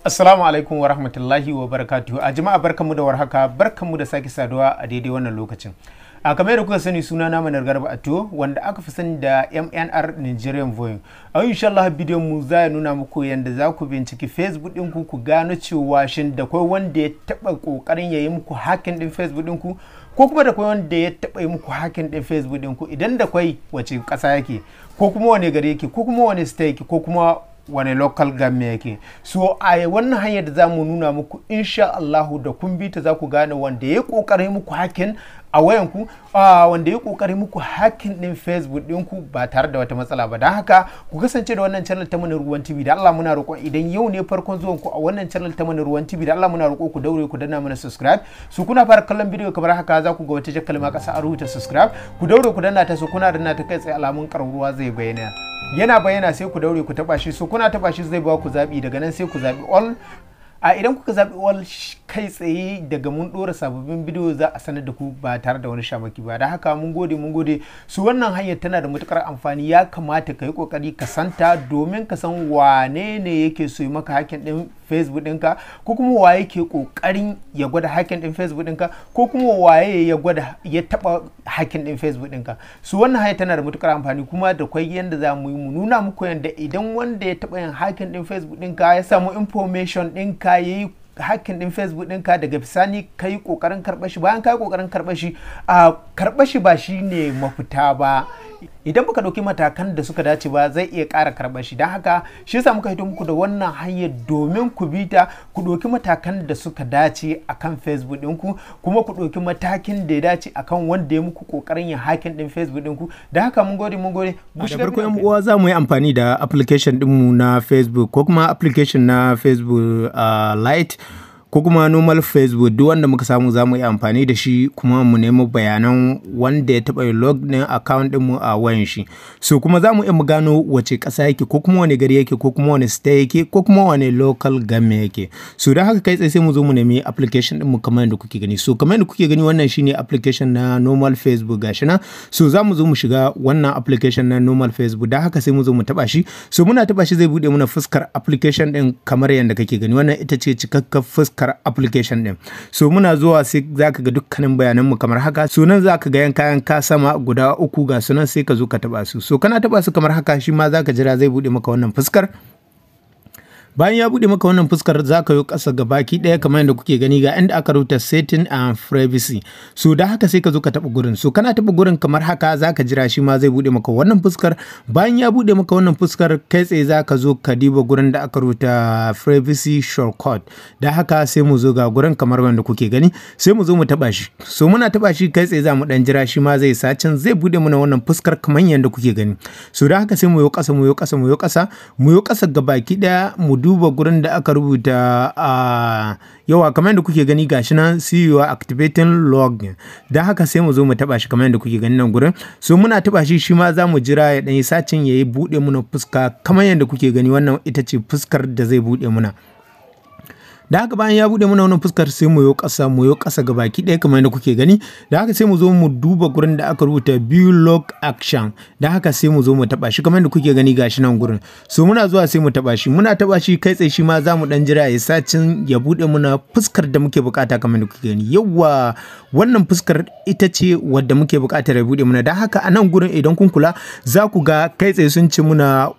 Assalamu alaikum wa rahmatullahi wa barakatuhu. A jama'a, barkanmu da warhaka, barkanmu da sake saduwa a daidai wannan lokacin. A kamar yadda kuka sani, suna na Manar Garba Ato, wanda aka fi sani da MNR Nigerian Voying. A insha Allah bidiyon mu za ya nuna muku yadda za ku binciki Facebook ɗinku ku gano cewa shin da kwai wanda ya taɓa ƙoƙarin ya yi muku hacking ɗin Facebook ɗinku, ko kuma da kwai wanda ya taɓa yi muku hacking ɗin Facebook ɗinku. Idan da kwai, wace ƙasa yake, ko kuma wane gari yake, ko kuma wane state yake, ko kuma wane local government yake. So a wannan hanyar da za mu nuna muku, insha Allahu da kun bi ta za ku gane wanda ya kokarin muku hacking a wayanku, wanda ya kokarin muku hacking din Facebook ɗinku ba tare da wata matsala ba. Don haka ku kasance da wannan channel ta Mana Ruwan TV. Da Allah muna roƙon, idan yau ne farkon zuwan ku a wannan channel ta Mana Ruwan TV, da Allah muna roƙo ku daure ku danna mana subscribe. Su kuna fara kallon bidiyo kamar haka, za ku ga wata kalma ƙasa a rubuta "subscribe". Ku daure ku danna ta. So kuna danna ta, kai tsaye alamun ƙararruwa zai bayyana. Yana bayyana, sai ku daure ku taba shi. So kuna taba shi, zai ba ku zabi. Daga nan sai ku zabi "all". A idan kuka zabi "all", kai tsaye daga mun dora sababbin bidiyo za a sanar da ku ba tare da wani shamaki ba. Da haka mun gode, mun gode. Su wannan hanyar tana da matukar amfani. Ya kamata ka yi kokari ka santa domin ka san wane ne yake so yi maka hacking din Facebook ɗinka, ko kuma waye ke kokarin ya gwada hacking din Facebook ɗinka, ko kuma waye ya gwada ya taba hacking din Facebook ɗinka. Su wannan hanyar tana da matukar amfani, kuma da kwai yanda za mu yi mu nuna muku yanda idan wanda ya taba yin hacking din Facebook ɗinka ya samu information ɗinka, yayi hacking din Facebook ɗinka, daga bisani ka yi ƙoƙarin karɓar shi. Bayan ka yi ƙoƙarin karɓar shi, a karɓar shi ba shi ne mafita ba. Idan baka ɗauki matakan da suka dace ba, zai iya ƙara karɓar shi. Don haka shi yasa muka hito muku da wannan hanyar domin ku bi ta, ku ɗauki matakan da suka dace akan Facebook ɗinku, kuma ku ɗauki matakin da ya dace akan wanda ya muku ƙoƙarin yin hacking ɗin Facebook ɗinku. Don haka mun gode, mun gode. Da farko, yan uwa, za mu yi amfani da application ɗinmu na Facebook, ko kuma application na Facebook Lite, ko kuma normal Facebook. Duk wanda muka samu za mu yi amfani da shi, kuma mu nemi bayanan wanda ya taɓa log ɗin account ɗinmu a wayan shi. So kuma za mu iya mu gano wace ƙasa yake, ko kuma wani gari yake, ko kuma wani state yake, ko kuma wani local government yake. So don haka kai tsaye sai mu zo mu nemi application ɗinmu kamar yadda kuke gani. So kamar yadda kuke gani, wannan shine application na normal Facebook, gashi nan. So za mu zo mu shiga wannan application na normal Facebook. Don haka sai mu zo mu taɓa shi. So muna taɓa shi, zai buɗe muna fuskar application ɗin kamar yadda kake gani. Wannan ita ce cikakken fuskar application din. So muna zuwa, sai zaka ga dukkanin bayanan mu kamar haka. So nan zaka ga yanka yanka sama guda uku, ga sunan, sai ka zo ka taba su. So kana taba su kamar haka, shi ma zaka jira zai bude maka wannan fuskar. Bayan ya bude maka wannan fuskar, za ka yi ƙasa ga baki ɗaya kamar yadda kuke gani, ga inda aka rubuta "setting and privacy". So da haka sai ka zo ka taɓa gurin. So kana taɓa gurin kamar haka, za ka jira, shi ma zai bude maka wannan fuskar. Bayan ya bude maka wannan fuskar, kai tsaye za ka zo ka diba gurin da aka rubuta "privacy shortcut". Da haka sai mu zo ga gurin kamar wanda kuke gani, sai mu zo mu taɓa shi. So muna taɓa shi, kai tsaye za mu ɗan jira, shi ma zai searching, zai bude mana wannan fuskar kamar yadda kuke gani. So da haka sai mu yo ƙasa, mu yo ƙasa, mu yo ƙasa, mu yo ƙasa ga baki ɗaya, mu duba gurin da aka rubuta a yawa kamar yadda kuke gani, gashi nan, "See your activating login". Don haka sai mu zo mu taba shi kamar yadda kuke gani nan gurin. So muna taba shi, shi ma za mu jira ya dan yi searching, ya yi buɗe muna fuska kamar yadda kuke gani. Wannan ita ce fuskar da zai buɗe muna. Da haka bayan ya bude mana wannan fuskar, sai mu yo ƙasa, mu yo ƙasa ga baki ɗaya kamar yadda kuke gani. Da haka sai mu zo mu duba gurin da aka rubuta "view log action". Da haka sai mu zo mu taɓa shi kamar yadda kuke gani, gashi nan gurin. So muna zuwa sai mu taɓa shi. Muna taɓa shi, kai tsaye shi ma za mu ɗan jira ya searching, ya bude muna fuskar da muke bukata kamar yadda kuke gani. Yawwa, wannan fuskar ita ce wadda muke bukatar ya bude muna. Da haka a nan gurin, idan kun kula, za ku ga kai tsaye sun ce muna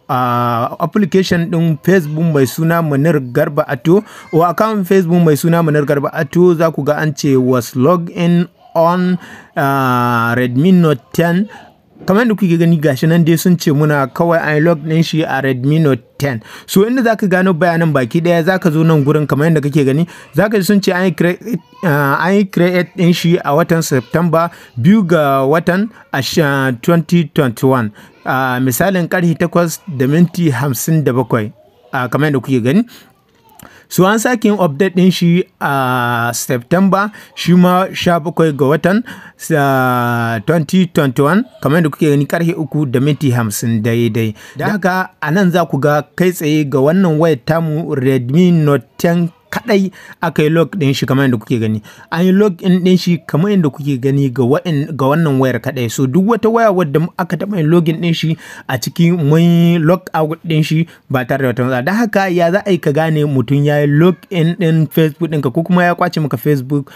application ɗin Facebook mai suna Munir Garba Ato o account Facebook mai suna Munir Garba Ato, za ku ga an ce was log in on Redmi Note 10 kamar da kuke gani. Gashi nan dai sun ce muna kawai an log din shi a Redmi Note 10. So inda zaka gano bayanan baki daya, zaka zo nan gurin kamar yadda kake gani, zaka ji sun ce an yi create din shi a watan September, 2 ga watan 2021, misalin karfe 8:57, kamar yadda kuke gani. So an sake yin update din shi a September, shi ma 17 ga watan 2021, kamar yadda kuke gani, karfe 3:50 daidai. Da haka a nan za ku ga kai tsaye ga wannan wayar tamu Redmi Note 10. kadai aka yi log din shi kamar yadda kuke gani. An yi log in din shi kamar yadda kuke gani ga wannan wayar kadai. So duk wata waya wadda aka taɓa yin login din shi a ciki, mun yi log out din shi ba tare da wata matsala. Don haka ya za a yi ka gane mutum ya yi log in din Facebook ɗinka ko kuma ya kwace maka Facebook,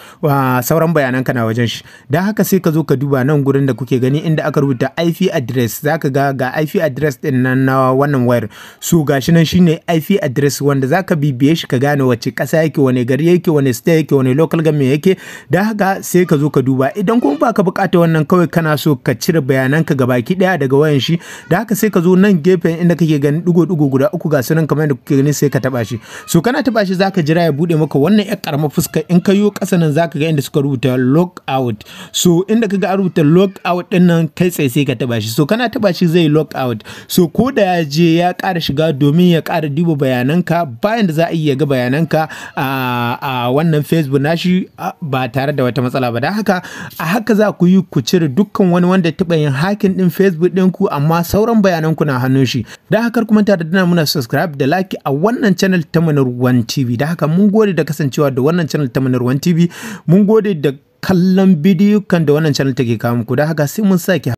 sauran bayanan ka na wajen shi? Don haka sai ka zo ka duba nan gurin da kuke gani inda aka rubuta IP address. Zaka ga IP address din nan na wannan wayar. So gashi nan shine IP address wanda zaka bibiye shi ka gane wace ƙasa yake, wane gari yake, wane state yake, wane local government yake. Don haka sai ka zo ka duba. Idan kuma baka bukata wannan, kawai kana so ka cire bayananka gabaki daya daga wayan shi, da haka sai ka zo nan gefen inda kake ganin digo-digo guda uku, ga sunan kamar yadda kuke gani, sai ka taba shi. So kana taba shi, zaka jira ya bude maka wannan yar karamar fuska. In ka yo kasa nan, zaka ga inda suka rubuta log out. So inda kaga an rubuta log out din nan, kai tsaye sai ka taba shi. So kana taba shi, zai log out. So ko da ya je ya ƙara shiga domin ya ƙara duba bayananka, bayan da za a iya ga bayananka a wannan Facebook nashi ba tare da wata matsala ba. Don haka a haka za ku yi ku cire dukkan wani wanda taɓa yin hacking din Facebook ɗinku amma sauran bayananku na hannun shi. Don haka kuma tare da muna subscribe da like a wannan channel ta Manar One TV. Don haka mun gode da kasancewa da wannan channel ta Manar One TV. Mun gode da kallon bidiyo kan da wannan channel take kawo muku. Don haka sai mun sake.